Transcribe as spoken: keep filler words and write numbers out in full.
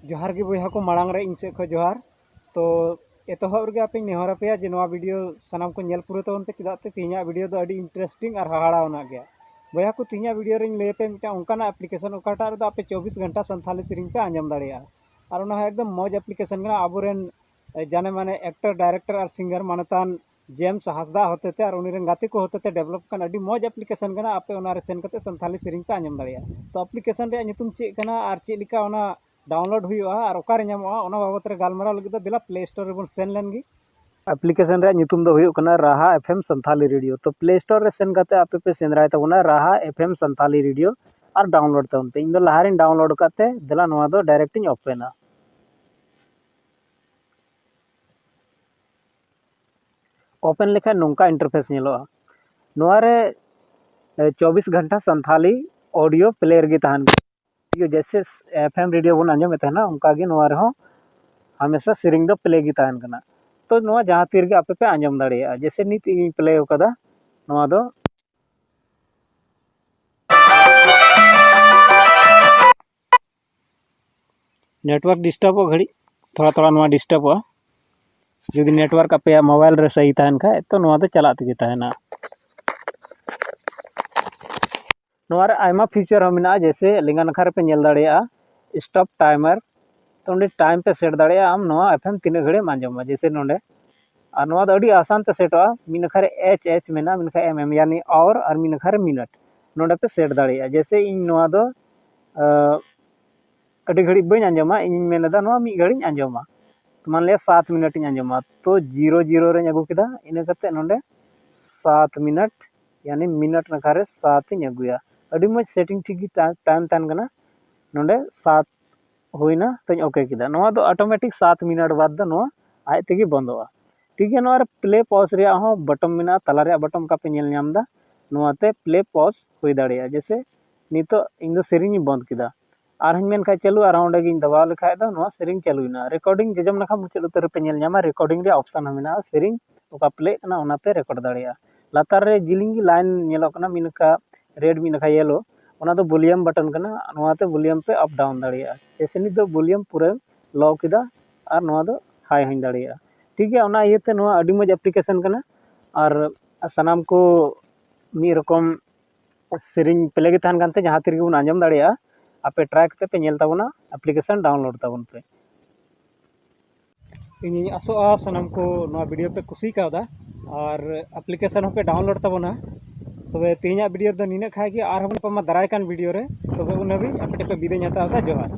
ᱡᱚᱦᱟᱨ ᱜᱮ ᱵᱚᱭᱦᱟ ᱠᱚ, ᱢᱟᱲᱟᱝ ᱨᱮ ᱤᱧ ᱥᱮᱫ ᱠᱷᱚᱱ ᱡᱚᱦᱟᱨ᱾ ᱛᱚ ᱮᱛᱚᱦᱚᱵ ᱨᱮᱜᱮ ᱟᱯᱮᱧ ᱱᱮᱦᱚᱨ ᱟᱯᱮᱭᱟ ᱡᱮ ᱱᱚᱣᱟ ᱵᱷᱤᱰᱤᱭᱳ ᱥᱟᱱᱟᱢ ᱠᱚ ᱧᱮᱞ ᱯᱩᱨᱟᱹᱣ ᱛᱟᱵᱚᱱ ᱯᱮ, ᱪᱮᱫᱟᱜ ᱛᱮ ᱛᱮᱦᱮᱧᱟᱜ ᱵᱷᱤᱰᱤᱭᱳ ᱫᱚ ᱟᱹᱰᱤ ᱤᱱᱴᱟᱨᱮᱥᱴᱤᱝ ᱟᱨ ᱦᱟᱦᱟᱲᱟᱣᱟᱱᱟᱜ ᱜᱮᱭᱟ᱾ ᱵᱚᱭᱦᱟ ᱠᱚ, ᱛᱮᱦᱮᱧᱟᱜ ᱵᱷᱤᱰᱤᱭᱳ ᱨᱤᱧ ᱞᱟᱹᱭ ᱟᱯᱮᱭᱟ ᱢᱤᱫᱴᱟᱝ ᱚᱱᱠᱟᱱᱟᱜ ᱮᱯᱞᱤᱠᱮᱥᱚᱱ, ᱚᱠᱟᱴᱟᱜ ᱨᱮᱫᱚ ᱟᱯᱮ ᱪᱚᱵᱵᱤᱥ ᱜᱷᱚᱱᱴᱟ ᱥᱟᱱᱛᱷᱟᱞᱤ ᱥᱮᱨᱮᱧ ᱯᱮ ᱟᱸᱡᱚᱢ ᱫᱟᱲᱮᱭᱟᱜᱼᱟ᱾ ᱟᱨ ᱚᱱᱟ ᱦᱚᱸ ᱮᱠᱫᱚᱢ ᱢᱚᱡᱽ ᱮᱯᱞᱤᱠᱮᱥᱚᱱ ᱠᱟᱱᱟ᱾ ᱟᱵᱚᱨᱮᱱ ᱡᱟᱱᱮ ᱢᱟᱱᱮ ᱮᱠᱴᱚᱨ, ᱰᱟᱭᱨᱮᱠᱴᱚᱨ ᱟᱨ ᱥᱤᱝᱜᱟᱨ ᱢᱟᱱᱚᱛᱟᱱ ᱡᱮᱢᱥ ᱦᱟᱸᱥᱫᱟ ᱦᱚᱛᱮᱛᱮ ᱟᱨ ᱩᱱᱤ ᱨᱮᱱ ᱜᱟᱛᱮ ᱠᱚ ᱦᱚᱛᱮᱛᱮ ᱰᱮᱵᱷᱞᱚᱯ ᱠᱟᱱ ᱟᱹᱰᱤ ᱢᱚᱡᱽ ᱮᱯᱞᱤᱠᱮᱥᱚᱱ ᱠᱟᱱᱟ᱾ ᱟᱯᱮ ᱚᱱᱟ ᱨᱮ ᱥᱮᱱ ᱠᱟᱛᱮ ᱥᱟᱱᱛᱷᱟᱞᱤ ᱥᱮᱨᱮᱧ ᱯᱮ ᱟᱸᱡᱚᱢ ᱫᱟᱲᱮᱭᱟᱜᱼᱟ᱾ ᱛᱚ ᱮᱯᱞᱤᱠᱮᱥᱚᱱ ᱨᱮᱭᱟᱜ ᱧᱩᱛᱩᱢ ᱪᱮᱫ ᱠᱟᱱᱟ ᱟᱨ ᱪᱮᱫ ᱞᱮᱠᱟ ᱚᱱᱟ ᱰᱟᱣᱩᱱᱞᱳᱰ ᱦᱩᱭᱩᱜᱼᱟ ᱟᱨ ᱚᱠᱟᱨᱮ ᱧᱟᱢᱚᱜᱼᱟ, ᱚᱱᱟ ᱵᱟᱵᱚᱛ ᱨᱮ ᱜᱟᱞᱢᱟᱨᱟᱣ ᱞᱟᱹᱜᱤᱫ ᱫᱚ ᱫᱮᱞᱟ ᱯᱞᱮ ᱥᱴᱳᱨ ᱨᱮᱵᱚᱱ ᱥᱮᱱ ᱞᱮᱱ ᱜᱮ᱾ ᱮᱯᱞᱤᱠᱮᱥᱚᱱ ᱨᱮᱭᱟᱜ ᱧᱩᱛᱩᱢ ᱫᱚ ᱦᱩᱭᱩᱜ ᱠᱟᱱᱟ ᱨᱟᱦᱟ ᱮᱯᱷ ᱮᱢ ᱥᱟᱱᱛᱷᱟᱞᱤ ᱨᱮᱰᱤᱭᱳ᱾ ᱛᱚ ᱯᱞᱮ ᱥᱴᱳᱨ ᱨᱮ ᱥᱮᱱ ᱠᱟᱛᱮ ᱟᱯᱮ ᱯᱮ ᱥᱮᱸᱫᱽᱨᱟᱭ ᱛᱟᱵᱚᱱᱟ ᱨᱟᱦᱟ ᱮᱯᱷ ᱮᱢ ᱥᱟᱱᱛᱷᱟᱞᱤ ᱨᱮᱰᱤᱭᱳ ᱟᱨ ᱰᱟᱣᱩᱱᱞᱳᱰ ᱛᱟᱵᱚᱱ ᱯᱮ᱾ ᱤᱧ ᱫᱚ ᱞᱟᱦᱟ ᱨᱤᱧ ᱰᱟᱣᱩᱱᱞᱳᱰ ᱟᱠᱟᱫ ᱛᱮ ᱫᱮᱞᱟ ᱱᱚᱣᱟ ᱫᱚ ᱰᱟᱭᱨᱮᱠᱴ ᱤᱧ ᱳᱯᱮᱱᱟ᱾ ᱳᱯᱮᱱ ᱞᱮᱠᱷᱟᱱ ᱱᱚᱝᱠᱟ ᱤᱱᱴᱟᱨᱯᱷᱮᱥ ᱧᱮᱞᱚᱜᱼᱟ᱾ ᱱᱚᱣᱟ ᱨᱮ ᱮ, ᱪᱚᱵᱵᱤᱥ ᱜᱷᱚᱱᱴᱟ ᱥᱟᱱᱛᱷᱟᱞᱤ ᱚᱰᱤᱭᱳ ᱯᱞᱮ ᱨᱮᱜᱮ ᱛᱟᱦᱮᱱ ᱠᱟᱱᱟ᱾ ᱡᱮᱭᱥᱮ ᱮᱯᱷ ᱮᱢ ᱨᱮᱰᱤᱭᱳ ᱵᱚᱱ ᱟᱸᱡᱚᱢᱮᱫ ᱛᱟᱦᱮᱱᱟ, ᱚᱱᱠᱟ ᱜᱮ ᱱᱚᱣᱟ ᱨᱮᱦᱚᱸ ᱦᱟᱢᱮᱥᱟ ᱥᱮᱨᱮᱧ ᱫᱚ ᱯᱞᱮ ᱜᱮ ᱛᱟᱦᱮᱱ ᱠᱟᱱᱟ᱾ ᱛᱚ ᱱᱚᱣᱟ ᱡᱟᱦᱟᱸ ᱛᱤ ᱨᱮᱜᱮ ᱟᱯᱮ ᱯᱮ ᱟᱸᱡᱚᱢ ᱫᱟᱲᱮᱭᱟᱜᱼᱟ᱾ ᱡᱮᱭᱥᱮ ᱱᱤᱛ ᱤᱧᱤᱧ ᱯᱞᱮ ᱟᱠᱟᱫᱟ, ᱱᱚᱣᱟ ᱫᱚ ᱱᱮᱴᱣᱟᱨᱠ ᱰᱤᱥᱴᱟᱵᱚᱜ ᱜᱷᱟᱹᱲᱤᱡ ᱛᱷᱚᱲᱟ ᱛᱷᱚᱲᱟ ᱱᱚᱣᱟ ᱰᱤᱥᱴᱟᱵᱚᱜᱼᱟ᱾ ᱡᱩᱫᱤ ᱱᱮᱴᱣᱟᱨᱠ ᱟᱯᱮᱭᱟᱜ ᱢᱳᱵᱟᱭᱤᱞ ᱨᱮ ᱥᱟᱹᱦᱤ ᱛᱟᱦᱮᱱ ᱠᱷᱟᱡ, ᱛᱚ ᱱᱚᱣᱟ ᱫᱚ ᱪᱟᱞᱟᱜ ᱛᱮᱜᱮ ᱛᱟᱦᱮᱱᱟ᱾ ᱱᱚᱣᱟ ᱨᱮ ᱟᱭᱢᱟ ᱯᱷᱤᱪᱟᱨ ᱦᱚᱸ ᱢᱮᱱᱟᱜᱼᱟ, ᱡᱮᱭᱥᱮ ᱞᱮᱸᱜᱟ ᱱᱟᱠᱷᱟ ᱨᱮᱯᱮ ᱧᱮᱞ ᱫᱟᱲᱮᱭᱟᱜᱼᱟ ᱥᱴᱚᱯ ᱴᱟᱭᱢᱟᱨ᱾ ᱛᱚ ᱚᱸᱰᱮ ᱴᱟᱭᱤᱢ ᱯᱮ ᱥᱮᱴ ᱫᱟᱲᱮᱭᱟᱜᱼᱟ, ᱟᱢ ᱱᱚᱣᱟ ᱮᱯᱷ ᱮᱢ ᱛᱤᱱᱟᱹᱜ ᱜᱷᱟᱹᱲᱤᱡ ᱮᱢ ᱟᱸᱡᱚᱢᱟ, ᱡᱮᱭᱥᱮ ᱱᱚᱸᱰᱮ᱾ ᱟᱨ ᱱᱚᱣᱟ ᱫᱚ ᱟᱹᱰᱤ ᱟᱥᱟᱱ ᱛᱮ ᱥᱮᱴᱚᱜᱼᱟ᱾ ᱢᱤᱫ ᱱᱟᱠᱷᱟ ᱨᱮ ᱮᱪ ᱮᱪ ᱢᱮᱱᱟᱜᱼᱟ, ᱢᱤᱫ ᱱᱟᱠᱷᱟ ᱮᱢ ᱮᱢ, ᱭᱟᱱᱤ ᱟᱣᱟᱨ, ᱟᱨ ᱢᱤᱫ ᱱᱟᱠᱷᱟ ᱨᱮ ᱢᱤᱱᱤᱴ᱾ ᱱᱚᱸᱰᱮ ᱯᱮ ᱥᱮᱴ ᱫᱟᱲᱮᱭᱟᱜᱼᱟ᱾ ᱡᱮᱭᱥᱮ ᱤᱧ ᱱᱚᱣᱟ ᱫᱚ ᱟᱹᱰᱤ ᱜᱷᱟᱹᱲᱤᱡ ᱵᱟᱹᱧ ᱟᱸᱡᱚᱢᱟ, ᱤᱧᱤᱧ ᱢᱮᱱ ᱮᱫᱟ ᱱᱚᱣᱟ ᱢᱤᱫ ᱜᱷᱟᱹᱲᱤᱡ ᱤᱧ ᱟᱸᱡᱚᱢᱟ᱾ ᱢᱟᱱ ᱞᱤᱭᱟ ᱥᱟᱛ ᱢᱤᱱᱤᱴ ᱤᱧ ᱟᱸᱡᱚᱢᱟ, ᱛᱚ ᱡᱤᱨᱳ ᱡᱤᱨᱳ ᱨᱮᱧ ᱟᱹᱜᱩ ᱠᱮᱫᱟ᱾ ᱤᱱᱟᱹ ᱠᱟᱛᱮ ᱱᱚᱰᱮ ᱥᱟᱛ ᱢᱤᱱᱤᱴ, ᱭᱟᱱᱤ ᱢᱤᱱᱤᱴ ᱱᱟᱠᱷᱟ ᱨᱮ ᱥᱟᱛ ᱤᱧ ᱟᱹᱜᱩᱭᱟ᱾ ᱟᱹᱰᱤ ᱢᱚᱡᱽ ᱥᱮᱴᱤᱝ, ᱴᱷᱤᱠ ᱜᱮ ᱴᱟᱭᱤᱢ ᱛᱟᱦᱮᱱ ᱠᱟᱱᱟ᱾ ᱱᱚᱰᱮ ᱥᱟᱛ ᱦᱩᱭᱱᱟ, ᱛᱚᱧ ᱳᱠᱮ ᱠᱮᱫᱟ᱾ ᱱᱚᱣᱟ ᱫᱚ ᱚᱴᱳᱢᱮᱴᱤᱠ ᱥᱟᱛ ᱢᱤᱱᱤᱴ ᱵᱟᱫ ᱫᱚ ᱱᱚᱣᱟ ᱟᱡ ᱛᱮᱜᱮ ᱵᱚᱱᱫᱚᱜᱼᱟ᱾ ᱴᱷᱤᱠ ᱜᱮᱭᱟ, ᱱᱚᱣᱟ ᱨᱮ ᱯᱞᱮ ᱯᱚᱡᱽ ᱨᱮᱭᱟᱜ ᱦᱚᱸ ᱵᱚᱴᱚᱢ ᱢᱮᱱᱟᱜᱼᱟ, ᱛᱟᱞᱟ ᱨᱮᱭᱟᱜ ᱵᱚᱴᱚᱢ ᱚᱠᱟ ᱯᱮ ᱧᱮᱞ ᱧᱟᱢ ᱮᱫᱟ, ᱱᱚᱣᱟᱛᱮ ᱯᱞᱮ ᱯᱚᱡᱽ ᱦᱩᱭ ᱫᱟᱲᱮᱭᱟᱜᱼᱟ᱾ ᱡᱮᱭᱥᱮ ᱱᱤᱛᱚᱜ ᱤᱧ ᱫᱚ ᱥᱮᱨᱮᱧ ᱤᱧ ᱵᱚᱱᱫ ᱠᱮᱫᱟ, ᱟᱨᱦᱚᱸᱧ ᱢᱮᱱ ᱠᱷᱟᱡ ᱪᱟᱹᱞᱩ, ᱟᱨᱦᱚᱸ ᱚᱸᱰᱮ ᱜᱤᱧ ᱫᱟᱵᱟᱣ ᱞᱮᱠᱷᱟᱡ ᱫᱚ ᱱᱚᱣᱟ ᱥᱮᱨᱮᱧ ᱪᱟᱹᱞᱩᱭᱮᱱᱟ᱾ ᱨᱮᱠᱚᱨᱰᱤᱝ ᱡᱚᱡᱚᱢ ᱱᱟᱠᱷᱟ ᱢᱩᱪᱟᱹᱫ ᱩᱛᱟᱹᱨ ᱨᱮᱯᱮ ᱧᱮᱞ ᱧᱟᱢᱟ, ᱨᱮᱠᱚᱨᱰᱤᱝ ᱨᱮᱭᱟᱜ ᱚᱯᱥᱚᱱ ᱦᱚᱸ ᱢᱮᱱᱟᱜᱼᱟ, ᱥᱮᱨᱮᱧ ᱚᱠᱟ ᱯᱞᱮᱜ ᱠᱟᱱᱟ ᱚᱱᱟᱯᱮ ᱨᱮᱠᱚᱨᱰ ᱫᱟᱲᱮᱭᱟᱜᱼᱟ᱾ ᱞᱟᱛᱟᱨ ᱨᱮ ᱡᱤᱞᱤᱧ ᱜᱮ ᱞᱟᱭᱤᱱ ᱧᱮᱞᱚᱜ ᱠᱟᱱᱟ, ᱢᱤᱫ ᱱᱟᱠᱷᱟ ᱨᱮᱰ ᱢᱤᱫ ᱱᱟᱠᱷᱟ ᱭᱮᱞᱳ, ᱚᱱᱟ ᱫᱚ ᱵᱷᱚᱞᱤᱭᱟᱢ ᱵᱟᱴᱚᱱ ᱠᱟᱱᱟ᱾ ᱱᱚᱣᱟᱛᱮ ᱵᱷᱚᱞᱤᱭᱟᱢ ᱯᱮ ᱟᱯ ᱰᱟᱣᱩᱱ ᱫᱟᱲᱮᱭᱟᱜᱼᱟ᱾ ᱡᱮᱭᱥᱮ ᱱᱤᱛ ᱫᱚ ᱵᱷᱚᱞᱤᱭᱟᱢ ᱯᱩᱨᱟᱹ ᱞᱳ ᱠᱮᱫᱟ ᱟᱨ ᱱᱚᱣᱟ ᱫᱚ ᱦᱟᱭ ᱦᱚᱧ ᱫᱟᱲᱮᱭᱟᱜᱼᱟ᱾ ᱴᱷᱤᱠ ᱜᱮᱭᱟ, ᱚᱱᱟ ᱤᱭᱟᱹᱛᱮ ᱱᱚᱣᱟ ᱟᱹᱰᱤ ᱢᱚᱡᱽ ᱮᱯᱞᱤᱠᱮᱥᱚᱱ ᱠᱟᱱᱟ᱾ ᱟᱨ ᱥᱟᱱᱟᱢ ᱠᱚ ᱢᱤᱫ ᱨᱚᱠᱚᱢ ᱥᱮᱨᱮᱧ ᱯᱞᱮ ᱜᱮ ᱛᱟᱦᱮᱱ ᱠᱟᱱᱛᱮ ᱡᱟᱦᱟᱸ ᱛᱤ ᱨᱮᱜᱮ ᱵᱚᱱ ᱟᱸᱡᱚᱢ ᱫᱟᱲᱮᱭᱟᱜᱼᱟ᱾ ᱟᱯᱮ ᱴᱨᱟᱭ ᱠᱟᱛᱮ ᱯᱮ ᱧᱮᱞ ᱛᱟᱵᱚᱱᱟ, ᱮᱯᱞᱤᱠᱮᱥᱚᱱ ᱰᱟᱣᱩᱱᱞᱳᱰ ᱛᱟᱵᱚᱱ ᱯᱮ᱾ ᱤᱧᱤᱧ ᱟᱥᱚᱜᱼᱟ ᱥᱟᱱᱟᱢ ᱠᱚ ᱱᱚᱣᱟ ᱵᱷᱤᱰᱤᱭᱳ ᱯᱮ ᱠᱩᱥᱤ ᱠᱟᱣᱫᱟ ᱟᱨ ᱮᱯᱞᱤᱠᱮᱥᱚᱱ ᱦᱚᱸᱯᱮ ᱰᱟᱣᱩᱱᱞᱳᱰ ᱛᱟᱵᱚᱱᱟ᱾ ᱛᱚᱵᱮ ᱛᱮᱦᱮᱧᱟᱜ ᱵᱷᱤᱰᱤᱭᱳ ᱫᱚ ᱱᱤᱱᱟᱹᱜ ᱠᱷᱟᱱ ᱜᱮ, ᱟᱨᱦᱚᱸ ᱵᱚᱱ ᱧᱟᱯᱟᱢᱟ ᱫᱟᱨᱟᱭ ᱠᱟᱱ ᱵᱷᱤᱰᱤᱭᱳ ᱨᱮ᱾ ᱛᱚᱵᱮ ᱩᱱ ᱦᱟᱹᱵᱤᱡ ᱟᱯᱮ ᱴᱷᱮᱱ ᱠᱷᱚᱱ ᱵᱤᱫᱟᱹᱭ ᱦᱟᱛᱟᱣ ᱮᱫᱟ᱾ ᱡᱚᱦᱟᱨ᱾